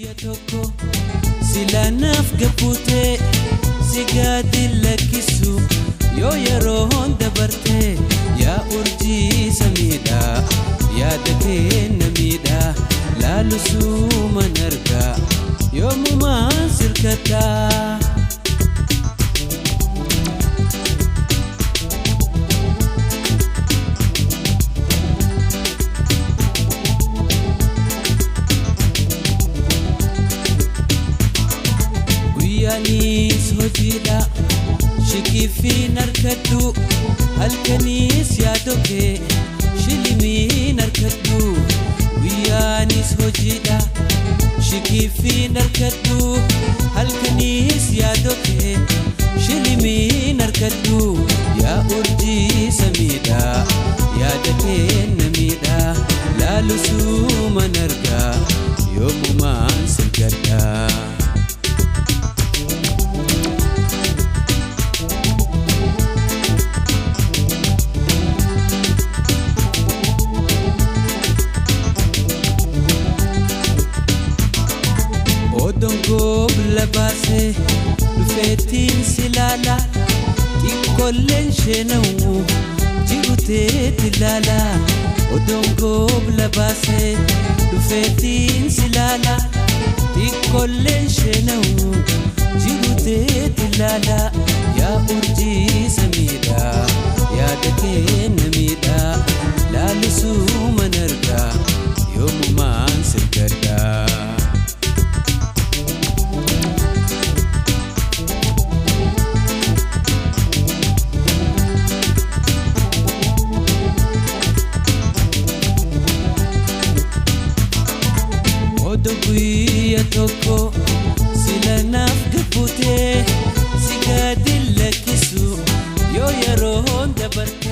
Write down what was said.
Guyya tokko silanaaf gabbutee si gadi lakkisu yoo yeroon dabarte, yaa urjii samiidha, yaada kenna miidha laalusuuman argaa yoomumaan sirkataa. Guyyaanis hojiidha shikiifiin harkadhu, halkaniis yaadokee shilimiin harkadhu. Guyyaanis hojiidha shikiifiin harkadhu, halkaniis yaadokee shilimiin harkadhu, yaa urjii samiidha, yaada kenna miidha laalusuuman argaa yoomumaan sirgadhaa. Odoon gobla baasee dhufeetiin si laala, xiqqoolleen sheenawu jiru teeti laala. Odoon gobla baasee dhufeetiin si laala, xiqqoolleen sheenawu jiru teeti laala, yaa urjii samiidha, yaada kenna miidha laalisuuman argaa yoomumaan sirgadhaa. Odo guyya tokko silanaaf gabbutee si gadi lakkisu yoo yeroon dabarte.